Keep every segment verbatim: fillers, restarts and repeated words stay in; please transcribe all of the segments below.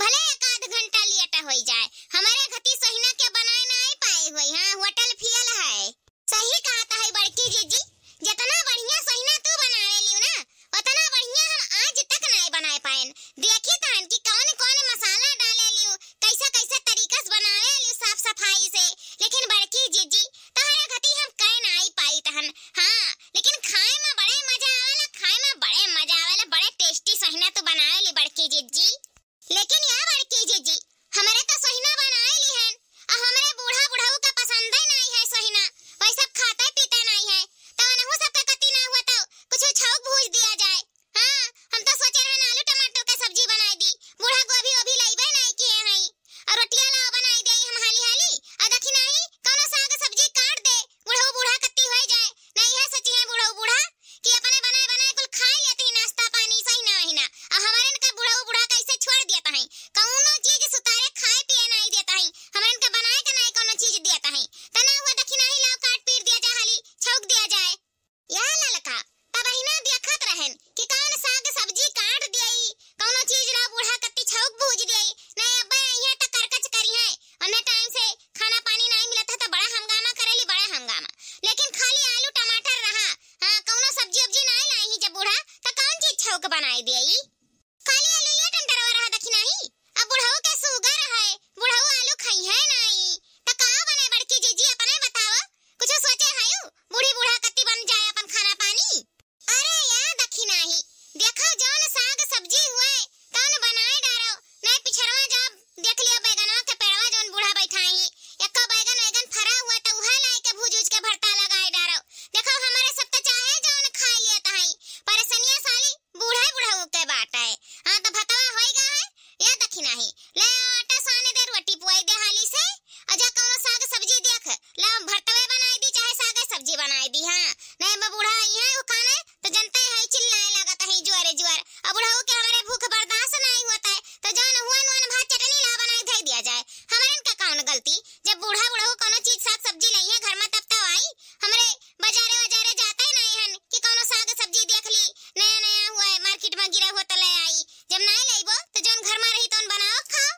भले एक आध घंटा लेट होइ जाए, हमरे घती सोहिना के बनाए नाई पाए हुए, हाँ, होटल फेल है। सही कहत है बड़की जिज्जी, जितना बढ़िया सोहिना तू बनावे लियो ना, उतना बढ़िया हम आज तक नाई बनाए पाएन। देखी तहन कि कौन कौन मसाला डाले लियो, कैसे कैसे तरीका से बनावे लियो साफ सफाई से। लेकिन बड़की जिज्जी, तहरे घती हम कह नाई पाई तहन। हाँ, लेकिन खाए में बड़े मजा आवेला, खाए में बड़े मजा आवेला, बड़े tasty सोहिना तू बनावे ली बड़की जिज्जी। लेकिन या बड़की जिज्जी, हमरे तो सोहिना बनाए लिहन, आ हमरे बूढ़ा बुढ़ऊ का पसंदे नाई है सोहिना, वही सब खाते पीते नाई है, तो उनहु सबके कती ना हुआ तो कुछ छौक भूज दिया जाए। हाँ, हम तो सोचे रहन आलू टमाटर का सब्जी बनाई दी, बूढ़ा गोभी ओभी लइबे नाई किए हई, और रोटिया लाओ बनाई दे हम हाली हाली, आ देखी नाई कौनो साग सब्जी काट दे, बुढ़ऊ बूढ़ा कत्ती होइ जाए, ना इहे सोची है बुढ़ऊ बूढ़ा कि अपने बनाए बनाए कुल खाए लेत ही नाश्ता पानी सोहिना वहिना। आ हमरन का बुढ़ऊ बूढ़ा कैसे छोड़ देत हैं, कौनो चीज सुतारे खाए पिए नाई देत हैं, हमरन का बनाए के नाई कौनो चीज देत हैं। त ना हुआ देखी नाई लाओ काट पीट दिया जाए, हाली छौक दिया जाए। या ललका, तबहिना देखत रहन कि कौन साग सब्जी काट दियाई, कौनो चीज ला बूढ़ा कत्ती छौक भूज दियाई, नहीं अब्बे इहे त करकच करी है, उन्हें टाइम से खाना पानी नाई मिलत है तो बड़ा हंगामा करेली, बड़ा हंगामा। लेकिन खाली आलू टमाटर रहा, हाँ, कौनो सब्जी उब्जी नाई लाई ही जब बूढ़ा, तो कौन चीज छौक बनाई दियाई? खाली आलू ये टमाटरवा रहा देखी नाई, अब बुढ़ऊ के sugar है, बुढ़ऊ आलू खाई है नाई, तो का बने बड़की जिज्जी अपने बतावा, कुछ सोचे हयू, बूढ़ी बूढ़ा कत्ती बन जाए अपन खाना पानी। अरे या देखी नाई, देखो जौन साग सब्जी हुए, तौन बनाए डारो, नहीं पिछड़वा जब देख लियो बैगनवा के पेड़वा जौन बूढ़ा बैठाई, एको बैगन वैगन फरा हुआ तो उहे लाई के भूज उज के भरता लगाए डारो। देखो हमरे सब तो चाहे जौन खाए लियत हई, परेशानिया साली बूढ़े बुढ़ऊ के बाटे। हाँ तो भतवा होई गा है, या देखी नाई, ले आटा साने दे रोटी पुआई दे हाली से, और जा कौनो साग सब्जी देख, ला भरतवे बनाई दी चाहे सागे सब्जी बनाई दी। हाँ नहीं बा बूढ़ा आई है वो खाने तो जनते है चिल्लाए लागत है जुआरे जुआर। अब बुढ़ऊ के हमरे भूख बर्दाश्त नहीं होता है तो जौन हुआ नून भात चटनी ला बनाई धई दिया जाए। हमरन का कौन गलती जब बूढ़ा बुढ़ऊ कौनो चीज साग सब्जी लइहे घर में तब तो आई। हमरे बाजारे वाजारे जाते ही नहीं हन कि कौनो साग सब्जी देख ली नया नया हुआ है market में गिरा हुआ तो ले आई। जब नहीं लइबो तो जौन घर में रही तौन बनाओ खाओ।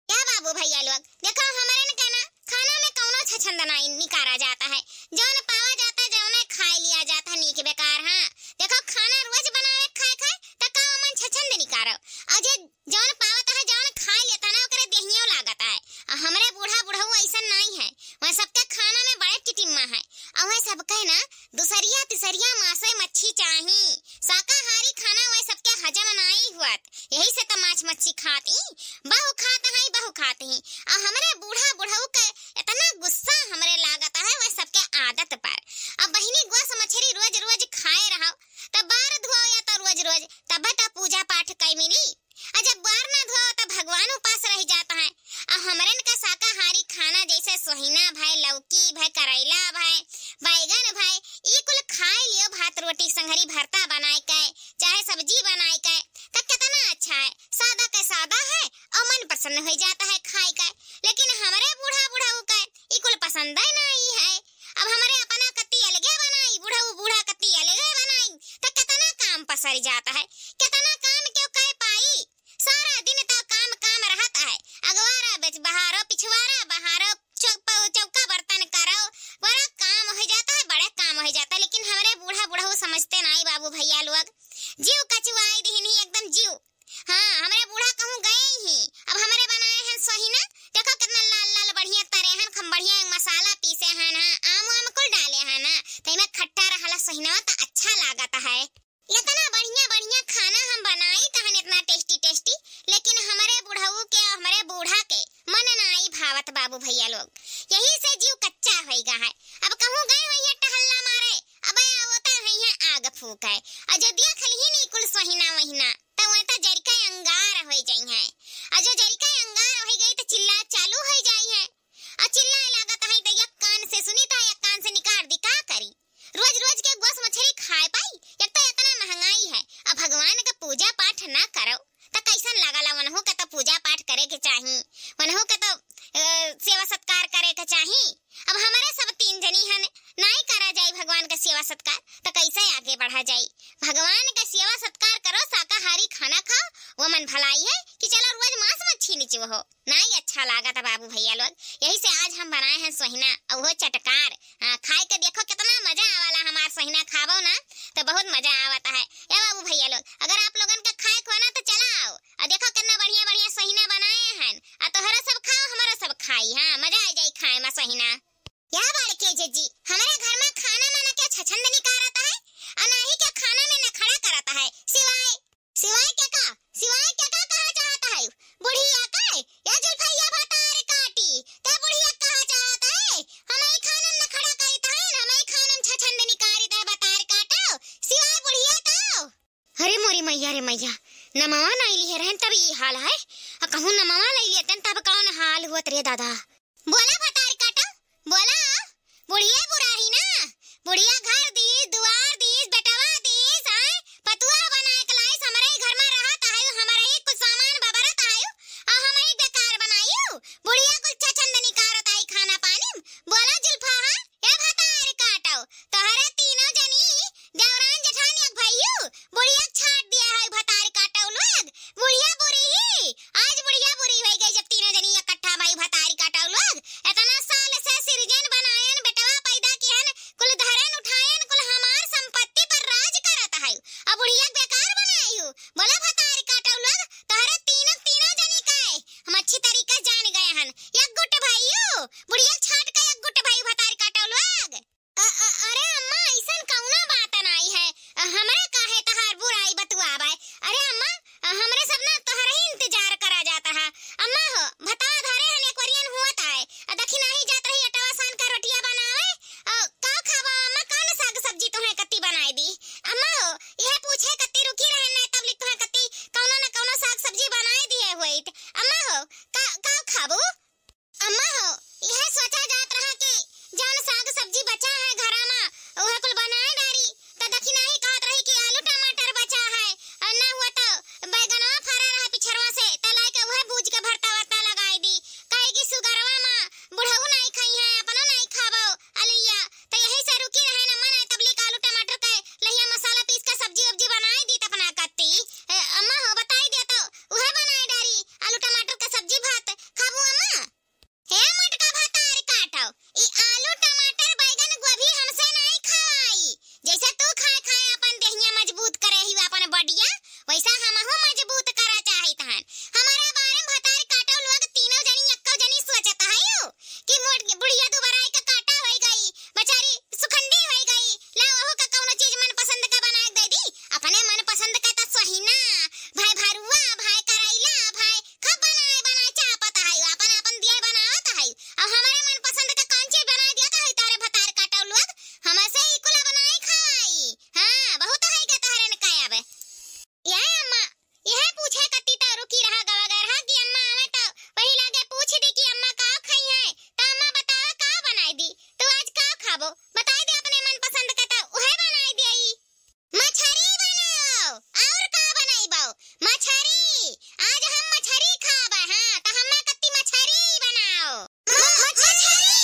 या बाबू भैया लोग, देखो हमरन के ना खाना में कौनो छछंद नाई निकारा जाता है, जौन पावा जाता है जौने खाए लिया जाता है नीक बेकार। हाँ देखो खाना रोज बनावे खाए खाए त का ओमन छछंद निकारो, और जे जौन पावत है जौन खाए लेता ना ओकरे देहियो लागत है। आ हमरे बूढ़ा बुढ़ऊ ऐसन नाई है, वह सबके खाना में बड़े टिटिम्मा है, और वह सबके ना दूसरिया तीसरिया मांसे मच्छी चाही, शाकाहारी खाना वह सबके हजम नाई हुआ। यही से त माछ मच्छी खाती, बहु खात हई, बहु खात ही। आ हमरे बूढ़ा बुढ़ऊ के इतना गुस्सा हमरे लागत है वह सबके आदत पर। अब बहिनी गोस मछरी रोज रोज खाए रहो, तब बार धोओ या तो रोज रोज, तब त पूजा पाठ कई मिली। आ जब बार ना धोओ त भगवान उपास रह जाता है। आ हमरन का शाकाहारी खाना जैसे सोहिना भय, लौकी भय, करैला भय, बैगन भय, ई कुल खाए लियो भात रोटी संघरी भरता बनाए के, चाहे सब्जी बनाए के, त कितना अच्छा है। सादा के सादा है और मन प्रसन्न हो जाता है खाए के। लेकिन हमरे बूढ़ा बुढ़ऊ के ई कुल पसंद ही नहीं है। अब हमरे अपना कत्ती अलगे बनाई, बुढ़ऊ बूढ़ा कत्ती अलगे बनाई, त कितना काम पसर जाता है, कितना काम क्यों कह पाई। सारा दिन त काम काम रहत है, अगवारा बेच बहारो, पिछवारा बहारो, चौ-, पौ-, चौका बर्तन करो, बड़ा काम हो जाता है, बड़े काम हो जाता है। लेकिन हमरे बूढ़ा बुढ़ऊ समझते नाई बाबू भैया लोग, जीव कचुआई दिहिन ही एकदम जीव। हाँ, हमरे बूढ़ा कहूँ गए ही, अब हमरे बनाए हैं सोहिना, देखो कितना लाल लाल बढ़िया तरे हैं, हम बढ़िया मसाला पीसे हैं ना, आम वाम कुल डाले हैं ना, तो इमे खट्टा रहला सोहिनवा त अच्छा लागत है। इतना बढ़िया बढ़िया खाना हम बनाई तहन इतना tasty tasty, लेकिन हमरे बुढ़ऊ के और हमरे बूढ़ा के मन नाई भावत बाबू भैया लोग, यही से जीव कच्चा होई गा है। अब कहूँ गए होइहे टहलना मारे, अब आवता होइहे आग फूक है, और जो दिया खलिही नी कुल सोहिना वहिना, त वह त जरिका अंगार होई जाई है, और जो जरिका अंगार होई गई त चिल्ला चालू होई जाई है, और चिल्लाए लागत है त एक कान से सुनी त एक कान से निकाल दी, का करी? रोज रोज के गोस मछली खाए पाई? एक तो इतना महंगाई है, अब भगवान का पूजा पाठ ना करो त कैसन लागला? वनहु के तो पूजा पाठ करे के चाही, वनहु के तो, अ, सेवा सत्कार करे के चाही। अब हमरे सब तीन जनी हन, नाई करा जाई भगवान के सेवा सत्कार, त कैसे आगे बढ़ा जाई? भगवान का सेवा सत्कार करो, शाकाहारी खाना खाओ, वो मन भलाई है कि चलो रोज मांस मच्छी निचो हो। नाहीं अच्छा लागत है बाबू भैया लोग, यही से आज हम बनाए हैं सोहिना, अउहो चटकार। हाँ, खाए के देखो कितना मजा आवाला, हमार सोहिना खाबो ना तो बहुत मजा आवत है। या बाबू भैया लोग, अगर आप लोगन का खाए को ना तो चला आओ और देखो कितना बढ़िया बढ़िया सोहिना बनाए हैं। आ तोहरा सब खाओ, हमारा सब खाई, हाँ, मजा आ जाई खाए में सोहिना। या बड़के जिज्जी, हमरे घर में खाना में न के छछंद निकारत है, आ नाही के खाना में नखड़ा करत है। सिवाय, सिवाय के का? सिवाय के का कहा चाहत है? बुढ़िया के? या जुल्फैया भतार काटी, ते बुढ़िया कहा चाहत है? हमई खानन नखड़ा करित है, हमई खानन छछंद निकारित है, भतार काटो, सिवाय बुढ़िया तो। अरे मोरी मैया रे मैया, नमवा नाई लिहे रहन तब ई हाल है। आ कहूँ नमवा लई लेतन तब कौन हाल हुअत रे दादा। बोला भतार काटो, बोला। बुढ़िया बुराही ना, बुढ़िया घर दीस, दुआर दीस, बेटवा दीस, आय, पतुआ बनाए के लाइस, हमरे ही घर में रहत आयु, हमरे ही कुल सामान बबरत आयु, आ हमही बेकार बनायु। बुढ़िया कुल छछंद निकारत आई खाना पानी। बोला जुल्फा, हाँ? ए भतार काटो, तोहरे तीनों जनी देवरान जेठान एक भइयू, बुढ़िया के छाट दिया है भतार काटो लोग। बुढ़िया बुरी ही, आज बुढ़िया बुरी होइ गई जब तीनों जनी इकट्ठा भई भतार काटो लोग। इतना साल से सिरजन बनायन, बेटवा पैदा किहन, कुल धरन उठायन, कुल हमार संपत्ति पर राज करत है। अब बुढ़िया के बेकार बनायू, बोला भतार काटो लोग, तोहरे तीनों, तीनों जनी का है, हम अच्छी तरीका से जान गए हन। एक गुट भइयू, बुढ़िया के छाट के एक गुट भइयू भतार काटो लोग। अ, अ, अरे अम्मा, अइसन कउनो बात नाई है। अ, हमरे काहे तहार बुराई बतुआवे? अरे अम्मा, अ, हमरे सब ना तोहरे ही इंतजार करा जात है। अम्मा हो, भतावा धरे हन एक वरियन हुअत आए। अ, दखिनाही जात रही अटवा सान का रोटिया बनावे। अ, का खाबो अम्मा, कौन साग सब्जी तोहे कत्ती बनाए दी? अम्मा हो, यह पूछे कत्ती रुकी रहन ना, तब लिख तोहे कत्ती कउनो न कउनो साग सब्जी बनाए दिए होइत। अम्मा हो, का, का खाबो? अम्मा हो, यह सोचा जात रहा कि जौन साग सब्जी बचा है घरा मा, उहे कुल बनाए डारी। त दखिनाही कहत रही कि आलू टमाटर बचा है, और ना हुआ तो बैगनवा फरा रहा पिछरवा से, त लाइके उहे भूज के भरता वरता लगाई दी। कहे कि सुगरवा मा बुढ़ऊ नाई खाई है, अपनो नाई खाबो अलैया। त यही से रुकी रहे न मन है, तबली आलू टमाटर के लहिया मसाला पीस के सब्जी उब्जी बनाई दी त अपना कत्ती। ए, अम्मा हो, बताई दे तो उहे बनाए डारी, आलू टमाटर के सब्जी भात खाबू अम्मा। हे मोटका भतार काटो, ई आलू, टमाटर, बैगन, गोभी हमसे नाई खाई। जैसे तू खाए खाए अपन देहिया मजबूत करे ही अपन बॉडिया, वैसा हमहू मजबूत करा चाहित हन। हमारे बारे में भतार काटो लोग तीनों जनी एक्को जनी सोचत हयू कि मोट बुढ़िया दुबराई का काटा होई गई, बेचारी सुखंडी होई गई। ला वहू का कौनो चीज मनपसंद का बना के दे दी। अपने मनपसंद का त सोहिना, भाई भरुआ, भाई करैला, भाई खब बनाए बनाए चापत हयू, अपन अपन दिए बनावत हयू। अब हमारे मनपसंद का कौन चीज बनाए दिया था तारे भतार काटो लोग? हमसे ही कुल बनाए खाई। हाँ, बहुत है के तहरे न कायब। ये अम्मा, यह पूछे कत्ती त रुकी रहा गवा गए रहा कि अम्मा आवे त वही लागे पूछ दी कि अम्मा का खाई है, त अम्मा बतावा का बनाए दी, तू आज का खाबो, बताए दे अपने मनपसंद का त उहे बनाए दिया। मछरी बनाओ, और का बनाइबो? मछरी, आज हम मछरी खाबे, हाँ, त हम्मे कत्ती मछरी बनाओ। म-, मछरी?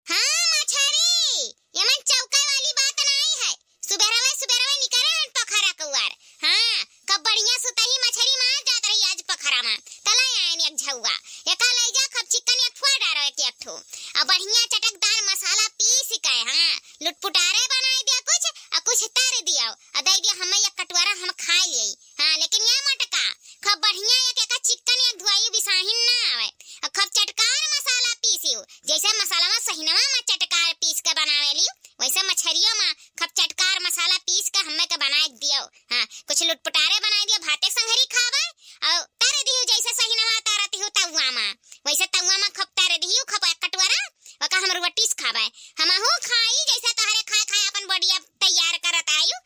हाँ, मछरी। ये मन चौका वाली बात नाई है। सुबेरवे, सुबेरवे निकरे हन पोखरा कुआर। हाँ, कब बढ़िया सुतही मछरी मार जात रही आज पोखरा मा। तला आयन एक झौआ। एका लई जा, खब चिकन एक फुआ डारो एक, एक ठो। आ बढ़िया चटकदार मसाला पीस के, हाँ, लुटपुटारे बनाई दिया कुछ, आ कुछ तर दियो, आ दे दियो हमें एक कटोरा, हम खा लेई। हाँ, लेकिन ये मोटका, खब बढ़िया एक, एक चिकन एक धुआई बिसाहिन ना आवे। आ खब चटकार मसाला पीसियो, जैसे मसाला मा सहिनवा मा चटकार पीस के बनावे ली, वैसे मछरियो मा खब चटकार मसाला पीस के हमें के बनाए दियो। हाँ, कुछ लुटपुटारे बनाए दियो, भाते संघरी खावे, और तर दियो जैसे सहिनवा तरत हो तउआ मा, वैसे तउआ मा खब तर दियो, खब एक कटोरा, ओका हम रोटी से खाबे। हमहू खाई जैसे तहरे खाए खाए अपन बॉडिया तैयार करत आयु,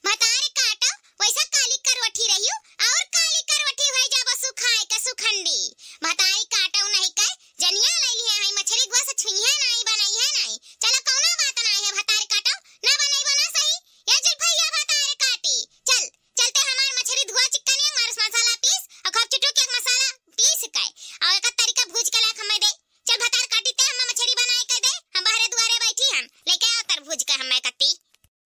भतार काटो, वैसा काली करवटी रहियो, और काली करवटी होई जाबो सुखाए के सुखंडी। भतारी काटो नहीं के, जनिया लैली है, हाई मछरी गोस छुइहे नहीं, बनइहे नहीं। चलो, कौनो बात नहीं है, भतार काटो, ना बनइबो ना सही। ये जुल्फैया भतार काटी, चल, चलते हमार मछरी धुआ चिक्कनी, हमार मसाला पीस, और खूब चुटुक एक मसाला पीस के, और एक तरीका भूज के लायक हमें दे। चल भतार काटी ते, हमें मछरी बनाए के दे, हम बाहरे दुआरे बैठी हन, लेके आओ तर भूज के हमें कत्ती।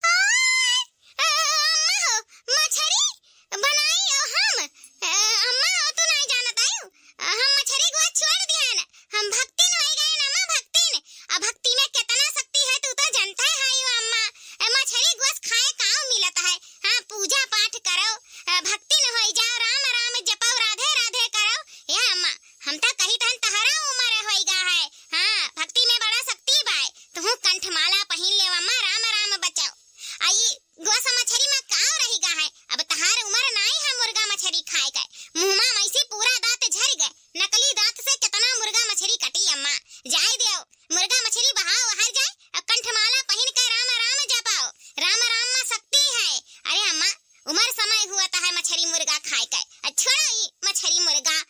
ओए, अ, अम्मा हो, मछरी बनाई हो हम। अ, अम्मा हो, तू नहीं जानत आयु। अ, हम मछरी गोस छोड़ दिहन। हम भक्तिन होई गए ना, अम्मा, भक्तिन। आ भक्ति में कितना शक्ति है, तू तो जानता है, हाय हो अम्मा। अ, मछरी गोस खाए काऊ मिलत है। हाँ, पूजा पाठ करो, अ, भक्तिन होई जाओ, राम राम जपो, राधे राधे करो। ए अम्मा, हम तो कही तहन तहरा उम्र होई गा है। हाँ, भक्ति में बड़ा शक्ति बाय। तुहू कंठमाला पहिन लेव अम्मा, राम राम बचाओ। आ ई गोस मछरी में काव रही गा है? अब तहार उम्र नाई है मुर्गा मछरी खाए के। मुँह में मैसी पूरा दांत झर गए। नकली दांत से कितना मुर्गा मछरी कटी अम्मा। जाए दियो, मुर्गा मछरी बहाओ हर जाए, और कंठमाला पहिन के राम राम जपाओ। राम राम में शक्ति है। अरे अम्मा, उम्र समय हुआ तो है मछरी मुर्गा खाए के। आ छोड़ो ई मछरी मुर्गा।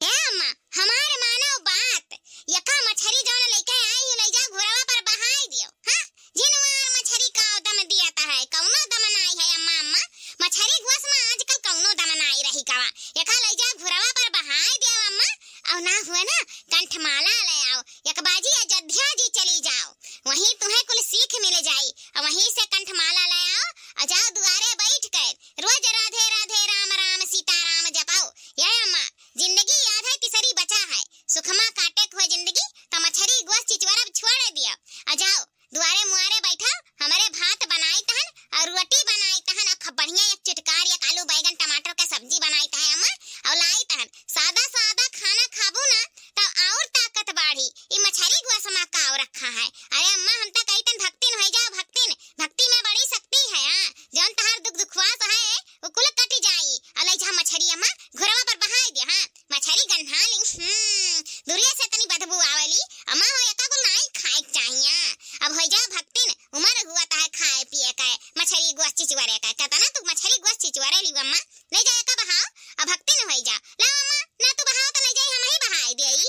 हे अम्मा, हमार मानो बात, यका मछरी जौन लेके आई हो, ले जाओ घुरवा पर बहाई दियो। हाँ, जिनवार मछरी का दम दिया ता है, कौनो दम नाई है अम्मा, अम्मा, मछरी गोस में आजकल कौनो दम नाई रही कवा। यका ले जाओ घुरवा पर बहाई दियो अम्मा, और ना हुआ ना, कंठमाला ले आओ, एक बाजी अयोध्या जी चली जाओ, वहीं तुम्हें कुल सीख मिल जाई, और वहीं से कंठमाला ले आओ, और जाओ दुआरे बैठ कर रोज राधे राधे राम राम सीताराम जपाओ। ये अम्मा, जिंदगी याद है तिसरी बचा है, सुखमा काटे को है जिंदगी, तो मछरी गोस चिचवरब छोड़ दिया। आ जाओ, दुआरे मुआरे बैठो, हमरे भात बनाई तहन और रोटी बनाई तहन, और खूब बढ़िया एक चुटकार एक आलू बैगन टमाटर के सब्जी बनाई तहन अम्मा, और लाई तहन। सादा सादा खाना खाबू ना, तो और ताकत बाढ़ी। ई मछरी गोस मा काव रखा है? अरे अम्मा, हम तो कही तन भक्तिन होई जाओ, भक्तिन। भक्ति में बड़ी शक्ति है, हाँ। जौन तहार दुख दुखवास है, वो कुल कट जाई। और ले जा मछरी अम्मा, घुरवा पर बहाई दे, हाँ। मछरी गन्हा ली, हम्म, दूरिया से तनी बदबू आवेली। अम्मा हो, एका कुल नाई खाए के चाहिए। अब होई जा भक्तिन, उम्र हुआ ता है खाए पिए के, मछरी गोस चिचवरे के। कहता ना तू मछरी गोस चिचवरे ली अम्मा, ले जा एका बहाओ, अब भक्तिन होई जा। ला अम्मा, ना तू बहाओ तो ले जाई, हम ही बहाई देई।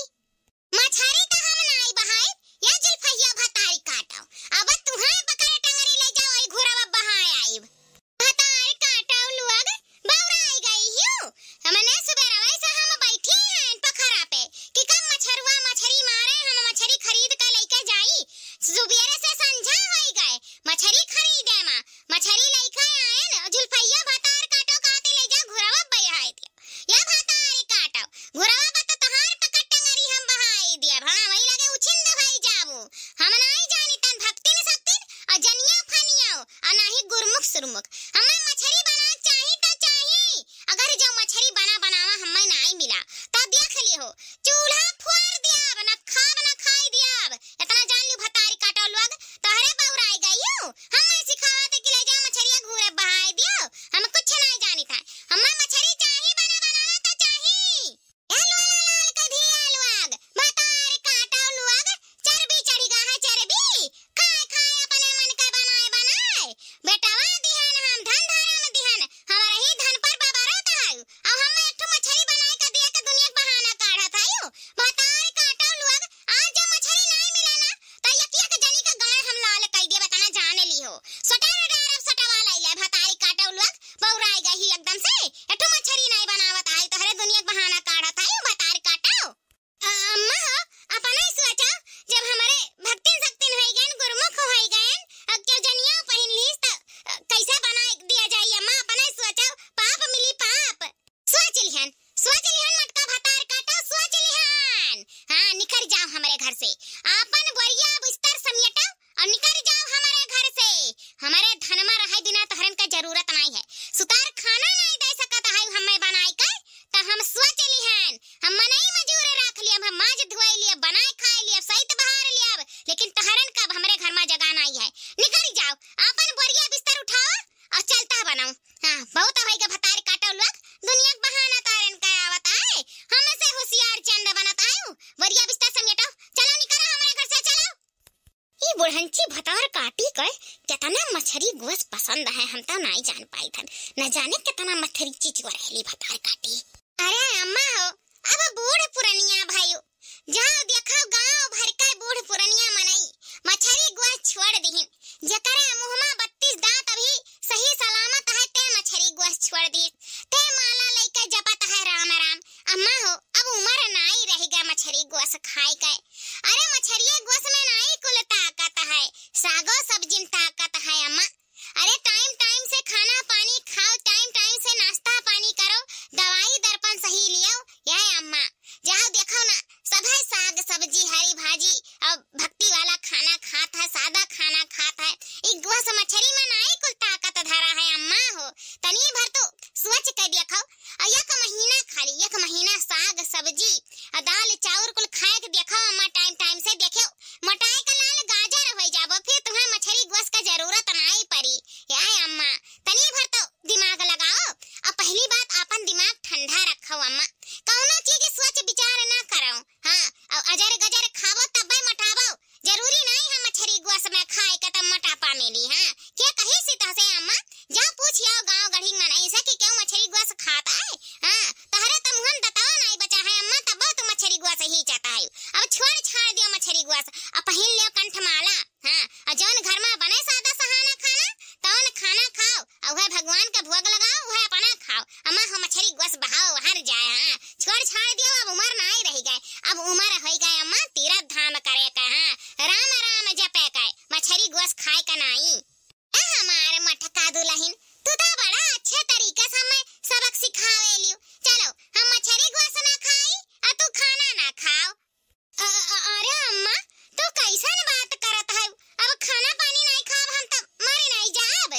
मछरी तो हम नाई बहाई, या जुल्फैया भतारी काटो। अब तुहें पकड़े टंगरी ले जाओ, ई घुरवा बहाए आइब। भतार काटो लोग, बौराई गई हियो। हमने सुबेरवा से हम बैठी हैं पखरा पे कि कब मछरुआ मछरी मारे, हम मछरी खरीद के लेके जाई। सुबेरे से संझा होई गए, मछरी खरीदे मा, मछरी लेके आयन, जुल्फैया भतार काटो कहती ले जा घुरवा बहाई दिया। या भतार काटो, घुरवा पर तो तोहार पकड़ टंगरी हम बहाई दिया। हाँ, वही लगे उछिंद होई जाबू। हम नाई जानी तन भक्तिन शक्तिन, और जनिया फनियो, और नाही गुरमुख सुरमुख। हमें मछरी बना चाही तो चाही। अगर जो मछरी बना बनावा हमें नाई मिला, तो देख लिहो, चूल्हा फोड़ दियाब, न खाब न खाई दियाब। इतना जान लियो भतारी काटो लोग, तोहरे बौराई गई हो। हमें सिखावा थे कि ले जा मछरिया घूरे बहाई दियो। हम कुछ नाई जानी था। हमें मछरी चाही, बना बनावा तो चाही। ए लोला लाल के धिया लोग, भतार काटो लोग, चर्बी चढ़ी गा है चर्बी। खाए खाए अपने मन के बनाए बनाए। बेटवा दिहन हम धन धन मछरी गोस पसंद है, हम तो नाई जान पाइत हन। न जाने कितना मछरी चिचुआ रहली भतार काटी। अरे अम्मा हो, अब बूढ़ पुरनिया भइउ, जहाँ देखउ गाँव भर के बूढ़ पुरनिया मनई मछरी गोस छोड़ दिहिन। जेकरे मुँह मा बत्तीस दाँत अभी सही सलामत है, ते मछरी गोस छोड़ दिहिस। ते माला लइके जपत है राम राम। अम्मा हो, अब उमर नाई रहि गा मछरी गोस खाए के। अरे मछरिये गोस में नाई कुल ताकत है, सागो सब्जी में ताकत है अम्मा। अरे time time से खाना पानी खाओ, time time से नाश्ता पानी करो, दवाई दर्पण सही लियो। ये अम्मा, जहाँ देखो ना, सभे साग सब्जी हरी भाजी और भक्ति वाला खाना खात है, सादा खाना खात है। ई गोस मछरी में नाई कुल ताकत धरा है अम्मा हो। तनी भर तो सोच के देखो, और एक महीना खाली, एक महीना साग सब्जी और दाल चाउर कुल खाए के देखो अम्मा, time time से देखो, मोटाए का लाल गाजर होइ जाबो, फिर तुम्हें मछरी गोस का जरूरत नाई परी। ए अम्मा, तनी भर तो दिमाग लगाओ। अब पहली बात, आपन दिमाग ठंडा रखो अम्मा, कौनो चीज सोच विचार ना करो। हाँ, और अजर गजर खाबो तब्बे मोटाबो। जरूरी नाई है मछरी गोस में खाए के तब मोटापा मिली। हाँ, के कही सीता से अम्मा, जा पूछ आओ गाँव गढ़ी मनई से कि केहू मछरी गोस खाता है। हाँ, तहरे तो मुँह में दतवा नाई बचा है अम्मा, तब्बो तू मछरी गोस ही चाहता है। अब छोड़ छाड़ दियो मछरी गोस, अब पहिन लियो कंठ माला। हाँ, और जौन घर में बने सादा सहाना खाना, तौन खाना खाओ, और वह भगवान का भोग लगाओ, वह अपना खाओ। अम्मा हो मछरी गोस बहाओ हर जाए। हाँ, छोड़ छाड़ दियो, अब उमर नाई रहि गए, अब उमर होइ गए अम्मा तीरथ धाम करे के। हाँ, राम राम जपे के, मछरी गोस खाए के नाई। ए हमार मटका दुलहिन, तू तो बड़ा अच्छे तरीके से हमें सबक सिखावे लियो। चलो, हम मछरी गोस ना खाई और तू खाना ना खाओ। अ-, अ-, अरे अम्मा, तू कैसन बात करत है? अब खाना पानी नहीं खाब हम त मर नहीं जाब।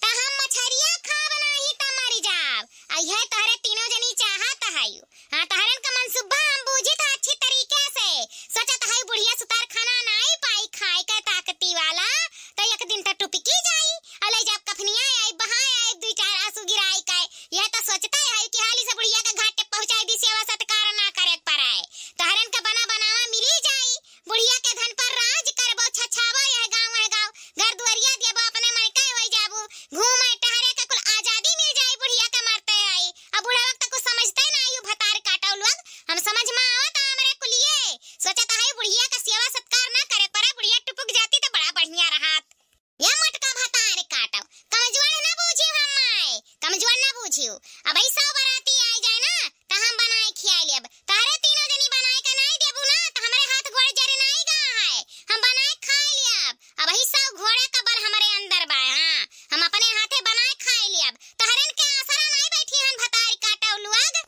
त हम मछरिया खाब नहीं त मर जाब। आ यह तोहरे तीनों जनी चाहत है। हाँ, तोहरन का मनसूबा हम बूझित है अच्छी तरीके से। सोचत है बुढ़िया सुतार खाना नाई पाई खाए के ताकती वाला, त एक दिन त टुपकी जाई। आ ले जाब कफनिया आई, बहाए आई, दुई चार आंसू गिराई के। यह त सोचते है कि हाली से बुढ़िया के घाटे पहुँचाई दी, सेवा सत्कार ना करे के पड़े। तोहरन का बना बनावा मिली जाई। बुढ़िया के धन पर राज करबो, छछाबो यह गाँव, वह गाँव, घर दुआरिया देबो, अपने मन के होई जाबू, घूमे टहरे के कुल आजादी मिल जाई बुढ़िया के मरते आई। अब बुढ़वा त कुछ समझते नाई हूँ भतार काटो लोग, हम समझ में आवत हमरे कुलिये। सोचत है बुढ़िया का सेवा सत्कार ना करे पड़े, बुढ़िया टुपुक जाती त बड़ा बढ़िया रहत। या मोटका भतार काटो, कमजोर ना बूझियो हम माय, कमजोर ना बूझियो। अब ई सौ बराती आई जाए ना, त हम बनाए खियाए लेब। तहरे तीनों जनी बनाए के नाई देबू ना, त हमरे हाथ गोड़ जरे नाई गा है। हम बनाए खाए लेब। अब ई सौ घोड़े का बल हमरे अंदर बा। हाँ, हम अपने हाथे बनाए खाए लेब। तहरन के आसरा नाई बैठी हन भतार काटो लोग।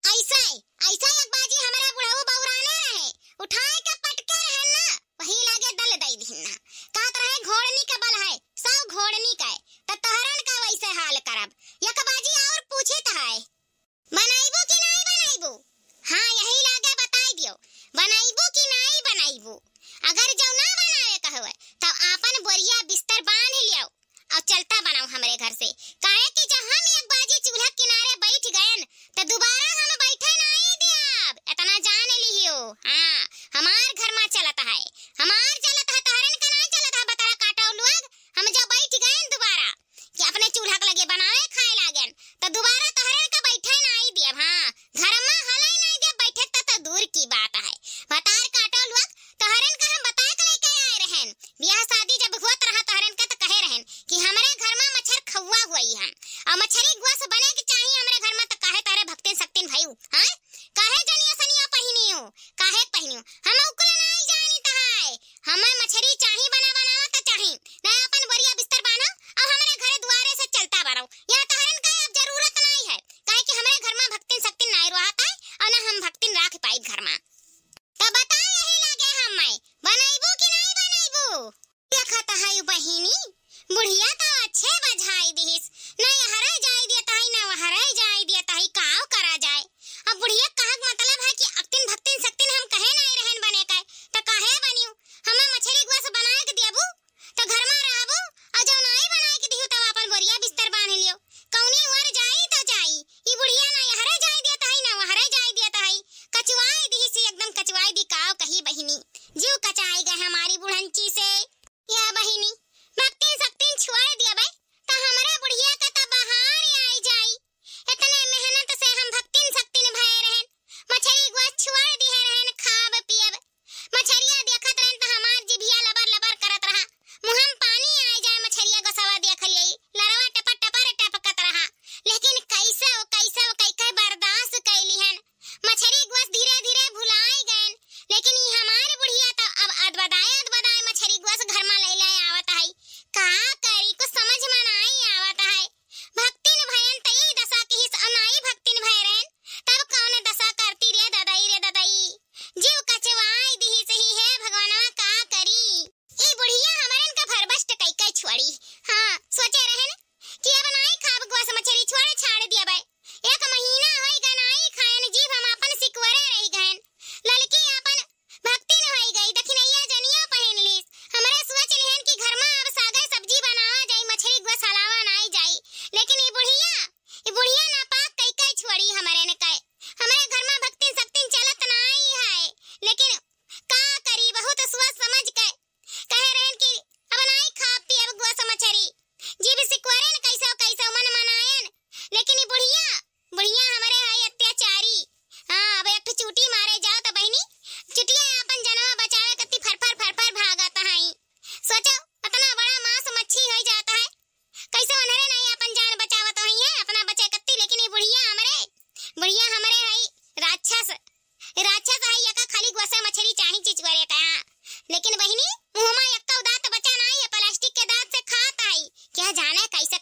ऐसे, ऐसे एक बाजी हमरे बुढ़ऊ बौराने रहे, उठाए के पटके रहन ना, वही लागे दल दई दिहन ना। कहत रहे घोड़नी के बल है, सौ घोड़नी के, त तोहरन का वैसे हाल करब। एक बाजी और पूछित है। बनैबू कि नाई बनैबू? हाँ, यही लागे बताई दियो, बनैबू कि नाई बनैबू? अगर जो ना बनावे कहवे, तब आपन बोरिया बिस्तर बांध लियो। और चलता बनाओ हमरे घर से, काहे कि जब हम एक बाजी चूल्हा किनारे बैठ गयन, त दोबारा हम बैठे नाई दियाब, इतना जान लियो। हाँ, हमार घर मा चलत है, हमार चलत है, तहरन का नाई चलत है, बतरा काटो लोग। हम जब बैठ गयन दोबारा कि अपने चूल्हा के लगे बनावे खाए लागेन, त दोबारा तहरन का बैठे नाई दियाब। हाँ, घर मा हले नाई दियाब, बैठे त, त दूर की बात है। भतार काटो लोग, तहरन का हम बताए के लेके आए रहन। बियाह शादी जब होत रहा तहरन का त कहे रहन कि हमरे घर मा मच्छर खौआ हुई हम, और मच्छरी गोस बने के चाहिए हमरे घर मा, त काहे तहरे भक्तिन शक्तिन भई हूँ, हाँ? काहे जनिया सनिया पहिनी हो, काहे पहिनी हो? हम उकुल नाई जानी त है, हमें मच्छरी चाही बना बनावा त चाही, ना अपन बोरिया बिस्तर बांधो, और हमरे घरे दुआरे से चलता बारो। यहाँ तहरन का अब जरूरत नाई है, काहे कि हमरे घर मा भक्तिन शक्तिन नाई रहत है, और ना हम भक्तिन राख पाई घर मा। त बता यही लागे हम्मै, बनैबू कि नाई बनैबू? देखत है बहिनी, बुढ़िया त अच्छे बझाई दिहिस, न यहरे जाई देत है, न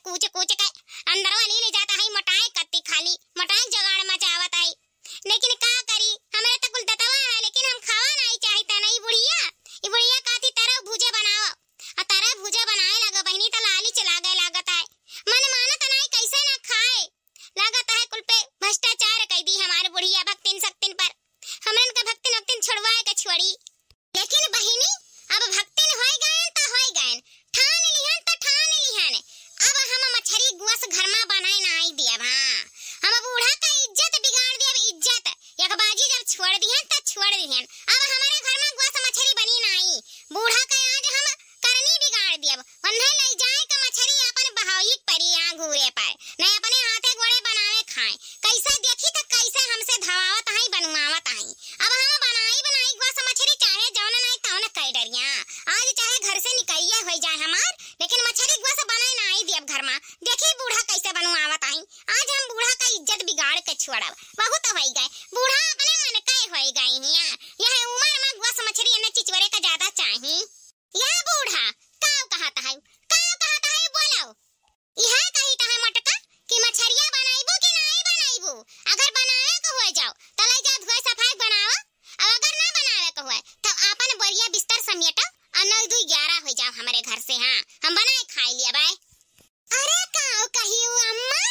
कूच कूच के अंदरवा ले ले जात है, मोटाए कत्ती खाली, मोटाए जोगाड़ मचावत है। लेकिन का करी, हमरे त कुल दतवा है, लेकिन हम खावा नाई चाहित है ना। ई बुढ़िया, ई बुढ़िया कहती तरव भूजे बनावा, आ तरव भूजे बनाए लगा बहिनी, त लालिच लागे लागत है। मन मानत नाई, कैसे ना खाए। लागत है कुल पे भ्रष्टाचार कई दी हमार बुढ़िया भक्तिन शक्तिन पर। हमरन का भक्तिन वक्तिन छोड़वाए के छोड़ी। लेकिन बहिनी, अब भक्तिन होई गयन त होई गयन, ठान लिहन त ठान लिहन। अब हम मछरी गोस घर मा बनाए नाई दियब, हाँ। हम बूढ़ा का इज्जत बिगाड़ दियब, इज्जत। एक बाजी जब छोड़ दिहन त छोड़ दिहन। अब हमरे घर मा गोस मछरी बनी नाई। बूढ़ा का आज हम करनी बिगाड़ दियब। उन्हें लई जाए के मछरी अपन बहाई परी यहाँ घूरे पर, नहीं अपने हाथे गोड़े बनावे खाए। कैसे देखी त कैसे हमसे धवावत आई, बनवावत आई। अब हम बनाई बनाई गोस मछरी, चाहे जौन नाई तौन कह डरिया। आज चाहे घर से निकलिए होई जाए हमार, लेकिन मछरी गोस बनाए नाई दियब घर मा। देखी बूढ़ा कैसे बनवावत आई। आज हम बूढ़ा का इज्जत बिगाड़ के छोड़ब। बहुत होई गए, बूढ़ा अपने मन के होई गए हिया। यह उम्र मा गोस मछरी एने चिचवरे का ज्यादा चाही। या बूढ़ा, काव कहत है, काव कहत है, बोलो। इहे कहित है मोटका कि मछरिया बनाइबू कि नाई बनाइबू? अगर बनावे के होए जाओ, त लई जा धोए सफाई बनावा, और अगर ना बनावे के होए, त आपन बोरिया बिस्तर समेटो और नौ दुई ग्यारह हो जाओ हमरे घर से। हाँ, हम बनाए खाए लिया बाय। अरे काव कहियो अम्मा,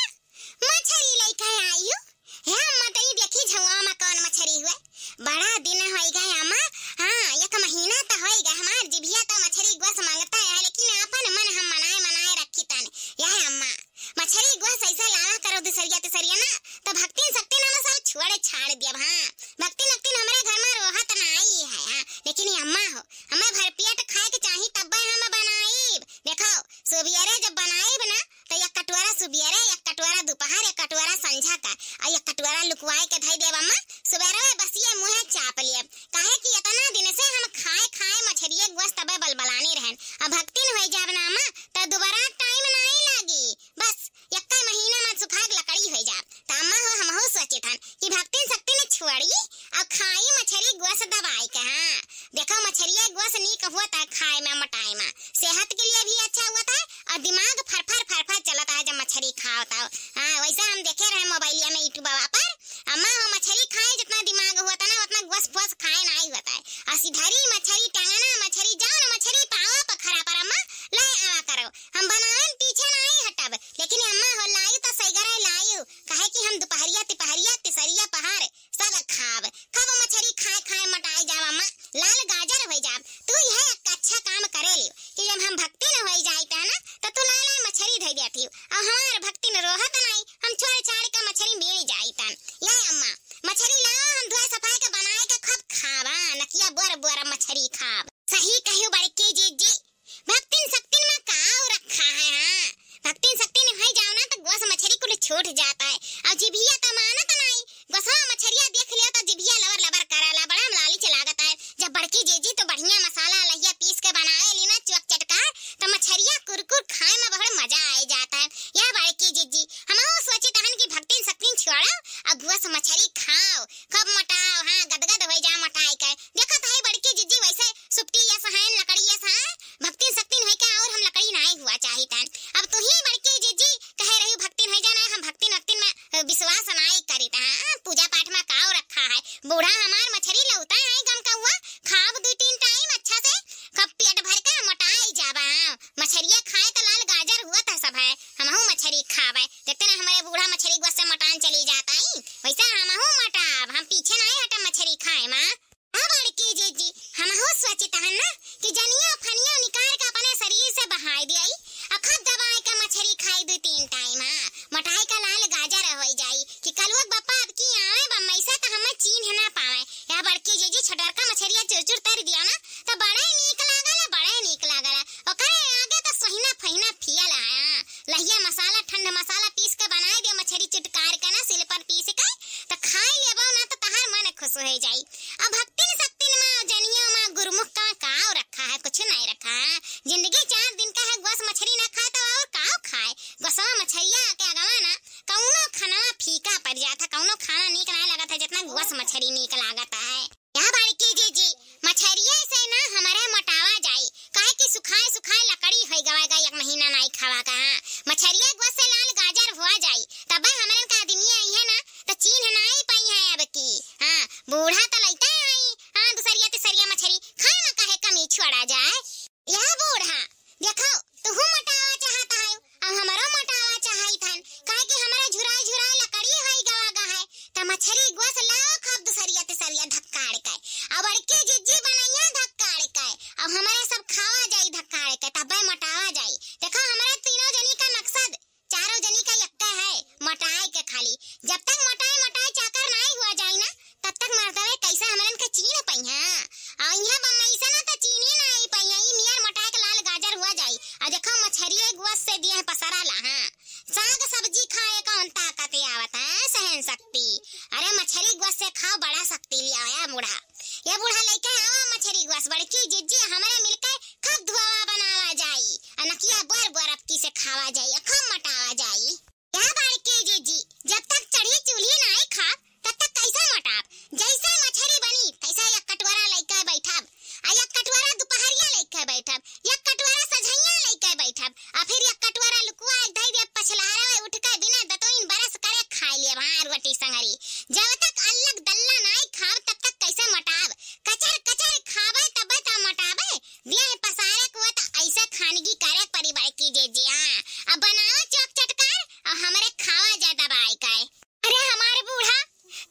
मछरी लइके आइयो। हे अम्मा, तई देखी झउआ मा कौन मछरी हुए। बड़ा दिन होई गए अम्मा। हाँ, एक महीना त होई गए, हमार जिभिया त मछरी गोस मांगता है, लेकिन आपन मन हम मनाए मनाए रखी तन। यह अम्मा, मछरी गोस ऐसे लावा करो दूसरिया तीसरिया ना, त भक्तिन शक्तिन हम सब छोड़ छाड़ दियब। हाँ, भक्तिन शक्तिन हमरे घर मा रोहत नाई है। हाँ, लेकिन ये अम्मा हो, हमें भरपेट खाए के चाही, तब्बे हम बनाइब। देखो, सुबियरे जब बनाइब ना, त एक कटोरा सुबियरे, एक कटोरा दोपहर, एक कटोरा संझा का, आ एक कटोरा लुकवाए के धई देब अम्मा। सुबेरे बसिए मुँहे चाप लियब, काहे कि इतना दिन से हम खाए खाए मछरिये गोस तबे बलबलानी रहन। अब भक्तिन होई जाब ना अम्मा, त दोबारा टाइम नाई लागी। बस एक्के महीना मा सुखाग लकड़ी होई जाब। त अम्मा हो, हमहू सोचित हन कि भक्तिन शक्तिन छोड़ी और खाई मछरी गोस दबाई के। हाँ, देखो, मछरिया गोस नीक होत है खाए मा, मोटाए मा, सेहत के लिए भी अच्छा होत है और दिमाग फरफर फरफर चलत है जब मछरी खाओ तो। हाँ, वैसे हम देखे रहे मोबाइलिया मा, YouTube पर। अम्मा हो, मछरी खाए जितना दिमाग होत है ना, उतना गोस फोस खाए नाई होत है। और सिधरी मछरी, टंगना मछरी, जौन मछरी पावा पखरा पर अम्मा, ले आवा करो। हम बनावन पीछे नाई हटब, लेकिन अम्मा हो, लायू त सैगरे लायू, काहे कि हम दुपहरिया, तिपहरिया, तिसरिया पहाड़ सब खाब। कब मछरी खाए खाए मोटाई जाब अम्मा, लाल गाजर होई जाब। तू यह एक अच्छा काम करे लियो कि जब हम भक्तिन होई जाइत है ना, त तू लाल लाल मछरी धई देती हो। अब हमार भक्तिन रोहत नाई, हम छोड़ छाड़ के मछरी मिल जाइतन। ये अम्मा, मछरी लाओ, हम धोए सफाई के बनाए के खूब खाबा, नकिया बोर बोर मछरी खाब। सही कहियो बड़की जीजी, भक्तिन शक्तिन मा काव रखा है। हाँ, भक्तिन शक्तिन होई जाओ ना त गोस मछरी कुल छूट जात है। और जिभिया त मानत नाई, गोसवा मछरिया देख लियो त जिभिया लबर लबर करेला, बड़ा लालिच लागत है। जब बड़की जीजी तो बढ़िया मसाला लहिया पीस के बनाए ली ना चुअक चटकार, त मछरिया कुरकुर खाए मा बहुत मजा आए जात है। या बड़की जीजी, हमहू सोचित हन कि भक्तिन शक्तिन छोड़ो और गोस मछरी खाओ, खूब मोटाओ, हाँ, गदगद होई जाओ मोटाई के। देखत है बड़की जीजी वैसे सुपटी यस हैं, लकड़ी यस हैं, भक्तिन शक्तिन होई के और हम लकड़ी नाई हुआ चाहित हन। अब तू ही बड़की जीजी कहे रही भक्तिन होई जाना, हम भक्तिन वक्तिन मा, अ, विश्वास नाई करित हैं, पूजा पाठ मा काव रखा है। बूढ़ा हमार मछरी लौता है गम का हुआ, खाब दुई तीन टाइम अच्छा से, खूब पेट भर के मोटाई जाबा। मछरिया खाए त लाल गाजर हुआ था सब है, हमहू मछरी खाबे। देखते ना हमरे बूढ़ा मछरी गोस से मोटान चली जात है, वैसे हमहू मोटाब, हम पीछे नाई हटब मछरी खाए मा। हाँ बड़की जीजी, हमहू सोचित हन ना कि जनिया फनिया निकाल के अपने शरीर से बहाई दियाई, अखत दबाए के मछरी खाई दुई तीन टाइम, हाँ, मोटाई का लाल गाजर होई जाई कि कलुआ के बप्पा अब की आवे बम्बई से त हमें चीन्ह ना पावे। या बड़की जीजी, छोटरका मछरिया चुरचुर तरी दिया ना, त बड़े नीक लागल, बड़े नीक लागल। ओकरे आगे त सोहिना फहिना फियल आया। लहिया मसाला, ठंड मसाला पीस के बनाए दे, मछरी चुटकार के ना, सिल पर पीस के, त खाए लेबो ना, त तहार मन खुश हो जाई। अब भक्तिन शक्तिन मा, जनिया मा, गुरुमुख का काव रखा है, कुछ नहीं रखा है। जिंदगी चार दिन का है, गोस मछरी ना खाए, त और काव खाए? गोसवा मछरिया के अगवा ना, कौनो खाना फीका पड़ जात है, कौनो खाना नीक नहीं लागत है, जितना गोस मछरी नीक लागत है। या बड़की जीजी, मछरिये से ना हमरे मोटावा जाई, काहे कि सुखाए सुखाए लकड़ी होई गवा गई, एक महीना नाई खावा का। हाँ, मछरिये गोस से खाओ, बड़ा शक्ति लिया या बूढ़ा। या बूढ़ा लइके आवा मछरी गोस, बड़की जिज्जी हमरे मिलके खूब धुआवा बनावा जाई। आ नकिया बोर बोर अबकी से खावा जाई, आ खूब मोटावा जाई। या बड़की जिज्जी, जब तक चढ़ी चूल्ही नाई खाब, तब तक कैसे मोटाब? जैसे मछरी बनी, तैसे एक कटोरा लइके बैठब। आ एक कटोरा दुपहरिया लइके बैठब, एक कटोरा सझैया लइके बैठब, आ फिर एक कटोरा लुकुआ एक धई देब पछलहरा में उठ के बिना दतोइन brush करे खाई लेब, हाँ, रोटी संगरी। जब तक अल्लग दल्ला नाई खाब, तब तक कैसे मोटाब? कचर कचर खाबे तबे त मोटाबे। देह पसारे को त ऐसे खानगी करे परी बड़की जिज्जी, हाँ। अब बनाओ चोक चटकार, और हमरे खावा जा दबाई के। अरे हमारे बूढ़ा,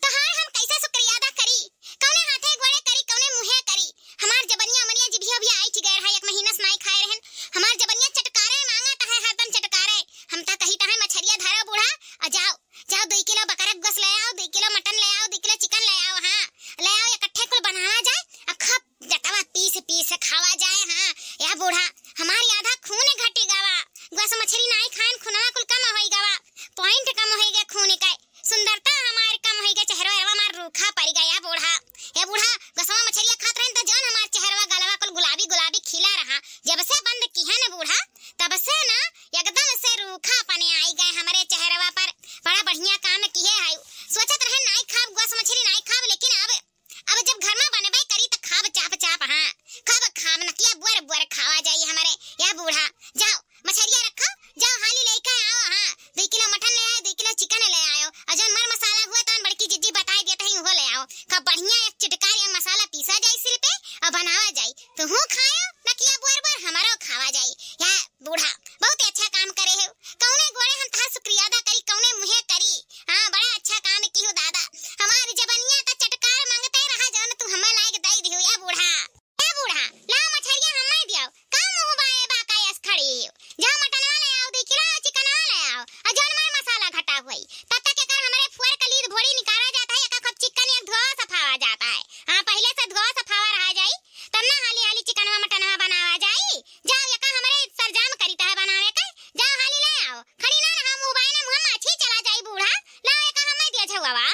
तोहार हम कैसे शुक्रिया अदा करी? कौने हाथे गोड़े करी, कौने मुँहे करी? हमार जबनिया मनिया जिभिया भी आइठ गए रहा, एक महीना से नाई खाए रहन। हमार जबनिया चटकारे मांगत है, हरदम चटकारे। हम त कही त है मछरिया धरो बूढ़ा, आ जाओ, जाओ दुई किलो बकरा गोस ले आओ, दुई किलो मटन ले आओ, दुई किलो चिकन ले आओ, हाँ, ले आओ, इकट्ठे कुल बनावा जाए, आ खूब दतवा पीस पीस खावा जाए, हाँ। या बूढ़ा, हमार आधा खून घटी गवा, गोस मछरी नाई खाएन, खूनवा कुल कम होई गवा, point कम होई गए खून के। सुंदरता हमार कम होई गए, चेहरवा एरवा हमार रूखा पड़ी गया बूढ़ा। ए बूढ़ा, गोसवा मछरिया खात रहन त जौन हमार चेहरवा गलवा कुल गुलाबी गुलाबी खिला रहा। जब से बंद किहे न बूढ़ा, तब से ना एकदम से रूखा पने आई गए हमरे चेहरवा पर। बड़ा बढ़िया काम किहे है। सोचत रहे नाई खाब गोस मछरी नाई खाब, लेकिन अब, अब जब घर में बनबे करी त खाब चाप चाप, हाँ। खाब खाब नकिया बुअर बुअर खावा जाई हमरे। या बूढ़ा, जाओ मछरिया रखो, जाओ हाली लेके आओ, हाँ, दुई किलो मटन ले आयो, दुई किलो चिकन ले आयो, और जौन मर मसाला हुए तौन बड़की जिज्जी बताई देत है उहो ले आओ। खूब बढ़िया एक चिटकार एक मसाला पीसा जाई सिल पे और बनावा जाई, तुहू खायो नकिया बुअर बुअर हमरो खावा जाई। या बूढ़ा, बहुत ही अच्छा काम करे हो, कौने गोड़े हम तहार शुक्रिया अदा करी, कौने मुँहे करी, हाँ, बड़ा अच्छा काम किहो दादा। हमार जबनिया त चटकार मांगते रहा, जौन तू हमें लायक दई दिहो। या बूढ़ा, ए बूढ़ा, लाओ मछरिया हमें दियो। का मुँह बाए बा का यस खड़ी हियो? जाओ मटनवा ले आओ दुई किलो, चिकनवा ले आओ। आ जौन मर मसाला घटा हुई, तब तक एकर हमरे फुअर का लीद भोड़ी निकाला जाता है, एका खूब चिकन एक धोवा सफावा जाता है। हाँ, पहिले से धोवा सफावा रहा जाई, तब ना हाली हाली चिकनवा मटनवा बनावा जाई। जाओ एका हमरे सरजाम करी तहे बनावे के, जाओ हाली ले आओ। खड़ी ना रहा, मुँह बाए ना मुँह माछी चला जाई बूढ़ा। लाओ एका हमें दिया झौवा।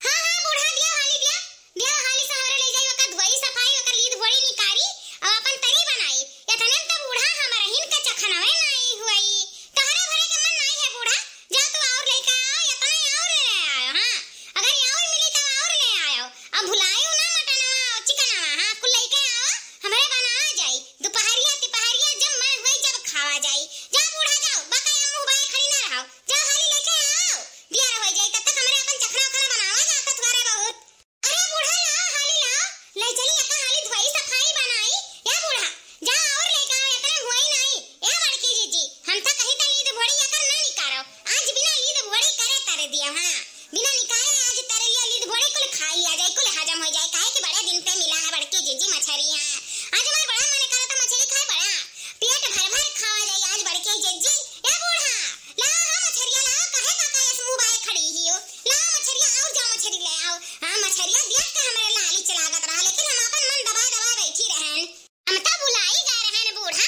हाँ, हाँ, बूढ़ा, दिया हाली, दिया, दिया हाली से हमरे ले जाई, ओकर धोई सफाई, ओकर लीद भोड़ी निकारी, और अपन तरी बनाई। इतने में तो बूढ़ा हमरहिन के चखनवे नाई हुई। तहरे भरे के मन नाई है बूढ़ा, जा तू और लेके आओ, इतना और ले आयो, हाँ। अगर और मिली तो और ले आयो। अब भुलायो ना मटनवा, चिकनवा, हाँ, कुल लेके आओ, हमरे बनावा जाई। दुपहरिया, तिपहरिया जब मन होई, जब खावा जाई। जा बूढ़ा, जाओ, बकाया मुँह बाए खड़ी ना रहो। जा हाली लेके आओ। दिया रहो जाई, तब तक हमरे अपन चखना उखना बनावा जा, कथुआरे बहुत। अरे बूढ़ा, लाओ, हाली लाओ। ले चली, एका हाली धोई सफाई बनाई। या बूढ़ा, जा और लेके आओ, इतने हुई नाई। ए बड़की जिज्जी, हम तो कही त लीद भोड़ी एकर ना निकारो। आज बिना लीद भोड़ी करे तर दिया, हाँ। बिना निकारे आज तर लिया, लीद भोड़ी कुल खाई लिया जाई, कुल हजम हो जाई, काहे कि बड़े दिन पे मिला है बड़की जिज्जी मछरी, हाँ। आज हमार बड़ा मन करत मछरी खाए, बड़ा पेट भर भर खावा जाई आज बड़की जिज्जी। ए बूढ़ा, लाओ, हाँ, मछरिया लाओ, काहे काका यस मुँह बाए खड़ी हियो? लाओ मछरिया, और जाओ मछरी ले आओ। हाँ, मछरिया देख के हमरे लाली चलागत रहा, लेकिन हम अपन मन दबाए दबाए बैठी रहन। हम तो भुलाई गए रहन बूढ़ा,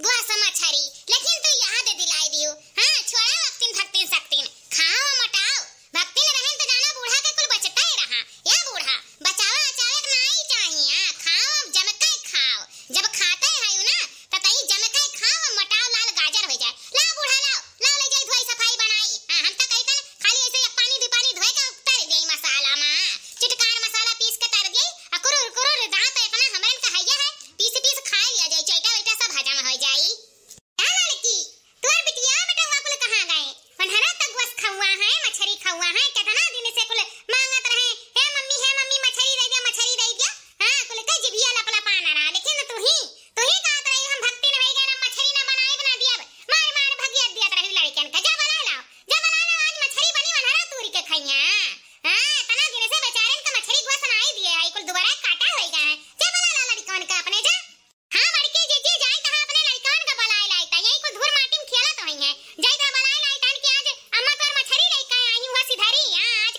गोस मछरी, लेकिन तू याद दिलाई दियो। हाँ, छोड़ा वक्तिन भक्तिन सक्तिन, खाओ मोटाओ। भक्तिन रहन तो जाना बूढ़ा के कुल बचते रहा। या बूढ़ा, बचावा अचावे के नाई चाहिए, हाँ, खाओ, जम के खाओ। जब खाते हैं ना, त तई जम के खाओ, मोटाओ लाल गाजर हो जाए। लाओ बूढ़ा, लाओ, लाओ ले जाई धोई सफाई बनाई। हाँ, हम त कही तन खाली ऐसे एक पानी, दू पानी धोए के उतर जाई मसाला मा। चिटकार मसाला पीस के तर जाई, आ कुरुर, कुरुर दांत इतना हमरन का हैया है, पीस, पीस खा लिया जाई, चैटा वैटा सब हजम हो जाई। का लड़की, तोर बिटिया बेटवा कुल कहाँ गए? ओन्हरा त गोस खउआ है, मछरी खउआ है, केतना दिन से कुल मांगत रहे, "हे मम्मी, हे मम्मी, मछरी दे दिया, मछरी दे दिया।" हाँ, कुल के जिभिया लपलपाना रहा, लेकिन तू ही, तू ही कहत रही, "हम भक्तिन होई गए, हम मछरी ना बनाइब, ना दियब।" मार, मार भगिया दियत रही लड़कन के, "जा बला लाओ, जा बला लाओ, आज मछरी बनी, ओन्हरा तूरी के खइया।" हाँ, इतना दिन से बेचारन के मछरी गोस नाई दिए है, कुल दुबारा काटा होई गए हैं। जा बला ला लड़कन के अपने, जा। हाँ, बड़की जिज्जी, जाई तहाँ अपने लइकन का बलाए लाई, त यही कुल धूर माटी में खेलत होई हैं। जाई तहाँ बलाए लाई, तहन कि आज अम्मा तोर मछरी लइका आई हुआ सिधरी। हाँ, आज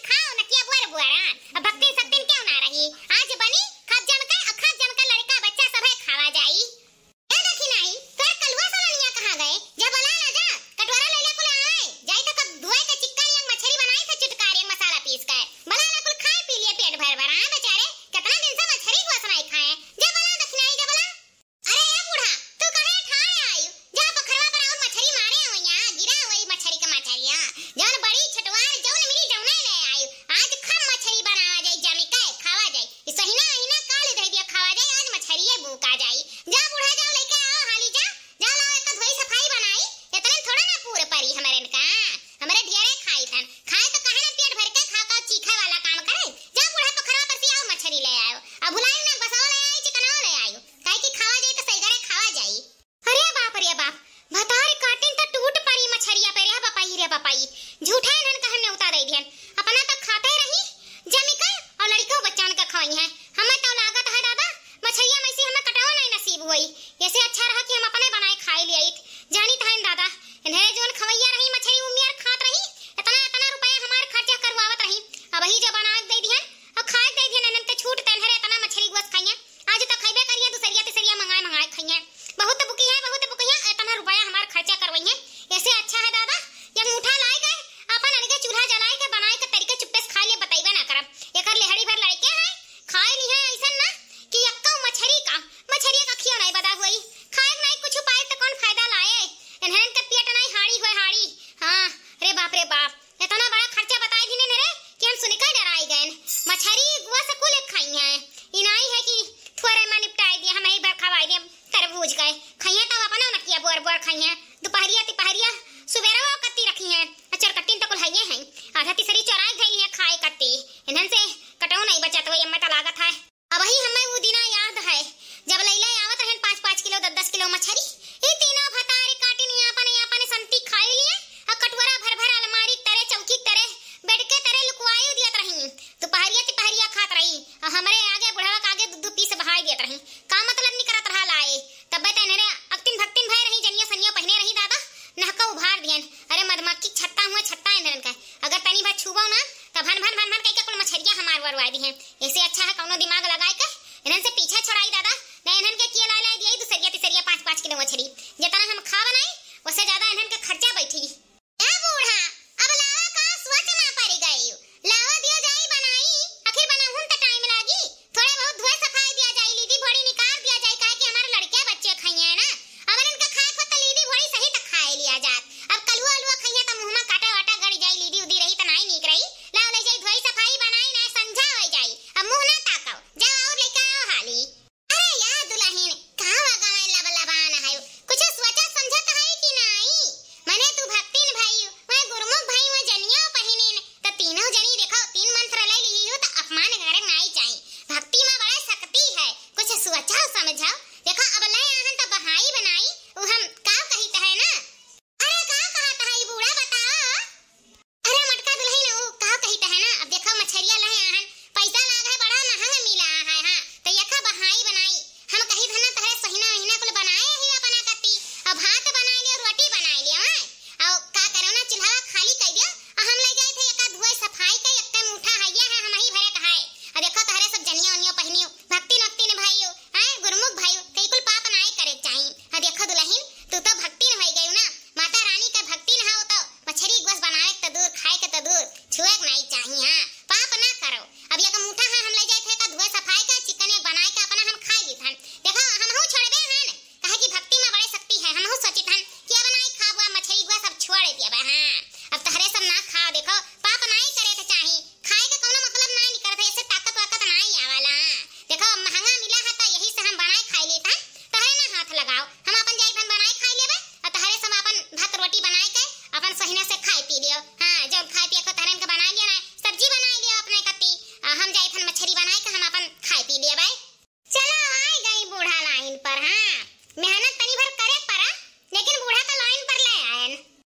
पाई। झूठे इन्हन का हम नेवता दे दिहन। अपना तो खाते रही जमी कर और लड़िको बच्चन का खवाई है। हमें तो लागत है दादा, मछरिया में से हमें कटाओ नहीं नसीब हुई। ऐसे अच्छा रहा कि हम अपने बनाए खाए ले आइत। जानी तो है दादा, इन्हें जोन खवैया रही मछरी उमियर खात रही, इतना इतना रुपया हमार खर्चा करवावत रही। अब ही जो बना दे दिहन और खाए दे दिहन, इन्हन के छूट ते इन्हें इतना मछरी गोस खाइए। आज तो खइबे करिए, दूसरिया तीसरिया मंगाए मंगाए खइए। बहुत बुकी है, बहुत बुकी है, इतना रुपया हमार खर्चा करवाइए। ऐसे अच्छा है दादा, ये अंगूठा लाए गए, अपन अलगे चूल्हा जलाए के बनाए के तरीके चुप्पे से खा लिए, बतैबे ना करब। एकर लेहड़ी भर लड़के हैं, खाए नहीं है ऐसा ना कि यक्का मछरी का, मछरिया का खियो नहीं बदा हुई, खाए नहीं कुछ पाए तो कौन फायदा लाए, इन्हें के पेट नहीं हाड़ी हुए हाड़ी। हाँ, रे बाप रे बाप, इतना बड़ा खर्चा बताए दिने ने रे कि हम सुनिका डराई गए। मछरी गुआ से कुल एक खाई है, इनाई है कि थोड़े में निपटाई दिए, हम यही भर खवाई दिए, तरबूज गए खाइए तो अपना नकिया बोर बोर खाइए। दोपहरिया तिपहरिया सुबेरवा कत्ती रखी हैं, अचर कट्टिन तो कुल हइये हैं, आधा तीसरी चोराई धइली है खाए कत्ती। इन्हन से कटो नहीं बचत हुई, अम्मा तो लागत है। अबही हमें ऊ दिना याद है, जब लैले आवत रहन पाँच पाँच किलो, दस दस किलो मछरी। ई तीनों भतारे काटिन आपन आपन संती खाई लिए, आ कटोरा भर भर अलमारी के तरे, चौकी के तरे, बेड के तरे लुकवाई दियत रही। दोपहरिया तिपहरिया खात रही, आ हमरे आगे बुढ़वा के आगे दू दू पीस बहाई दियत रही। का मतलब निकरत रहा लाए? तब्बे त इन्हरे अक्तिन भक्तिन भय रही, जनिया सनिया पहिने रही दादा, नहका उभार दियन। अरे मधुमक्खी छत्ता हुआ छत्ता इन्हरन का, अगर तनी भर छुबो ना, त भन भन भन भन कह के कुल मछरिया हमार वरवाई दिहन। ऐसे अच्छा है कौनो दिमाग लगाए के इन्हन से पीछा छुड़ाई दादा, नहीं इन्हन के किए लाए लाए दिए दूसरिया तीसरिया पाँच पाँच किलो मछरी। जितना हम खा बनाई, उससे ज्यादा इन्हन के खर्चा बैठी। ए बूढ़ा, अब लावा का सोच में पड़ गई? लावा दियो जाई बनाई, आखिर बनाहुन त टाइम लागी। थोड़े बहुत धोए सफाई दिया जाई, लीदी भोड़ी निकाल दिया जाई, काहे कि हमारे लड़के बच्चे खाइए ना। अब इनका खाए को त लीदी भोड़ी सही त खाए लिया जात। अब कलुआ अलुआ खाइए त मुंह में काटा वाटा गड़ जाई, लीदी उदी रही त नाई नीक रही। लाओ ले जाई धोई सफाई बनाई ना, संझा हो जाई। अब मुंह ना ताकाओ, जाओ और लेके आओ हाली। अरे या दुलहिन, कहाँ गवाए लब लबान है? कुछ सोचा समझत है कि नाई? मने तू भक्तिन भई, मैं गुरुमुख भई, मैं जनिया पहिनिन, त तीनों जनी देखो, तीन मंत्र ले ली हो, त अपमान करे नाई चाही। भक्ति में बड़ा शक्ति है, कुछ सोचा समझा। देखो, अब ले आहन त बहाई बनाई, उ हम का कहित है ना? अरे का कहत है ई बूढ़ा, बताओ। अरे मटका दुलहिन, उ का कहित है ना, अब देखो मछरिया लहे आहन, पैसा लाग है, बड़ा महंग मिला है, हाँ, त यखा बहाई बनाई। हम कही धना तहरे सहिना वहिना कुल बनाए ही अपना कत्ती, अब भात बनाए लियो, रोटी बनाए लियो, हाँ, और का करो ना, चूल्हा खाली कर दियो, और हम ले जाए थे यका धोए सफाई का, यक्का मूठा हैया है, हम ही भरे कहाए। अब देखो तहरे सब जनियो उनियो पहिनियो, भक्तिन वक्तिन भइयो, हैं, गुरुमुख भइयो, कई कुल पाप नाई करे के चाही। हाँ, देखो दुलहिन, तू तो भक्तिन होई गयू ना, माता रानी के भक्तिन हो तो मछरी गोस बनावे के तो दूर, खाए के तो दूर, छुए के नाई चाही। हाँ, पाप ना करो। अब एक मूठा है, हम ले जाए थे का धोए सफाई का, चिकन एक बनाए के अपना हम खाए ली थन। देखो, हम हूँ छोड़बे हन, काहे कि भक्ति में बड़े शक्ति है। हम हूँ सोचित हन कि अब नाई खाबो, अब मछरी गोस सब छोड़ दिया बा। हाँ, अब तहरे सब ना खाओ, देखो, पाप नाई करे के चाही। खाए के कौनो मतलब ना निकलत है, ऐसे ताकत वाकत ना आवाला। देखो, महंगा मिला है तो यही से हम बनाए खाए लेत हन, तहरे ना हाथ लगाओ, हम अपन जाई बन बनाए खाए लेबे, और तहरे सब अपन भात रोटी बनाए के अपन सहिना से खाए पी लियो। हाँ, जब खाए पिए को तहरे के बनाए लियो ना, सब्जी बनाए लियो अपने कत्ती, आ हम जाई थन मछरी बनाए के हम अपन खाए पी लियो भाई। चलो, आए गई बूढ़ा लाइन पर। हाँ, मेहनत तनी भर करे पड़ा, लेकिन बूढ़ा का लाइन पर ले आयन।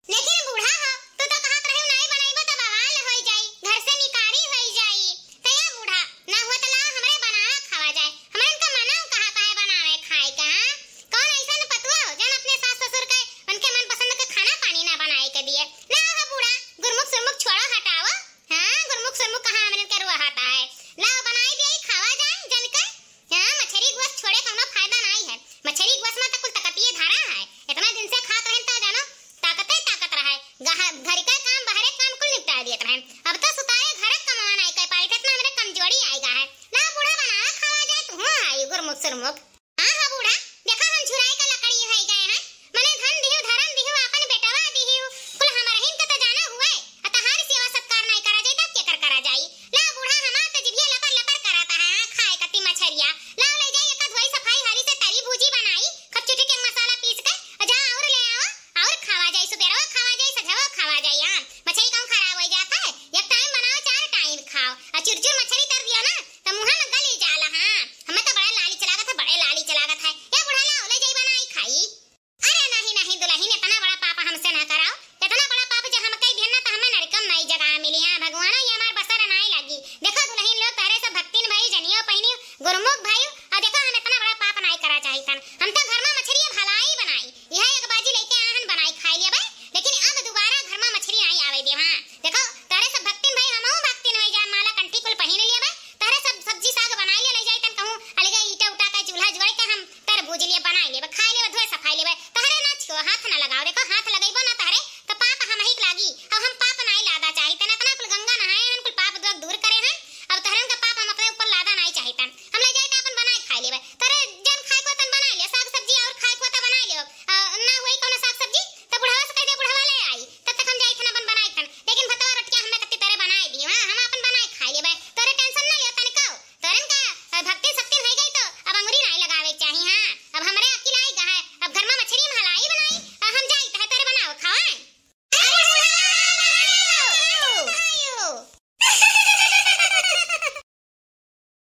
लेकिन बूढ़ा हो, तू तो कहत रहे नाई बनाइबो तो बवाल होई जाई, घर से निकारी होई जाई। तो या बूढ़ा, ना हुआ तो ला हमरे बनावा खावा जाए। हमरे इनका मना कहा काहे बनावे खाए का, हाँ? कौन ऐसा न पतुआ हो जन अपने सास ससुर के उनके मनपसंद के खाना पानी ना बनाए के दिए? ना हो बूढ़ा, भगवानो ये हमार बसर नाई लागी। देखो दुलहिन लोग, तहरे सब भक्तिन भई, जनियो पहिनी, गुरुमुख भई, अउर देखो हम इतना बड़ा पाप नाई करा चाहित हन। हम तो घर मा मछरी भलाई बनाई, यह एक बाजी लइके आहन बनाई खाई लिया भाई, लेकिन अब दुबारा घर मा मछरी नाई आवे देब। हाँ देखो, तहरे सब भक्तिन भई, हमहू भक्तिन होई जा, माला कंठी कुल पहिन लिया भाई, तहरे सब सब्जी साग बनाई लिया, लई जाई तन कहूँ अलगे ईटा उटा के चूल्हा जोड़े के हम तरबूज लिए बनाई लेबे, खाई लेबे, धोए सफाई लेबे, तहरे ना छुओ, हाथ ना लगाओ। देखो हाथ लगइबो ना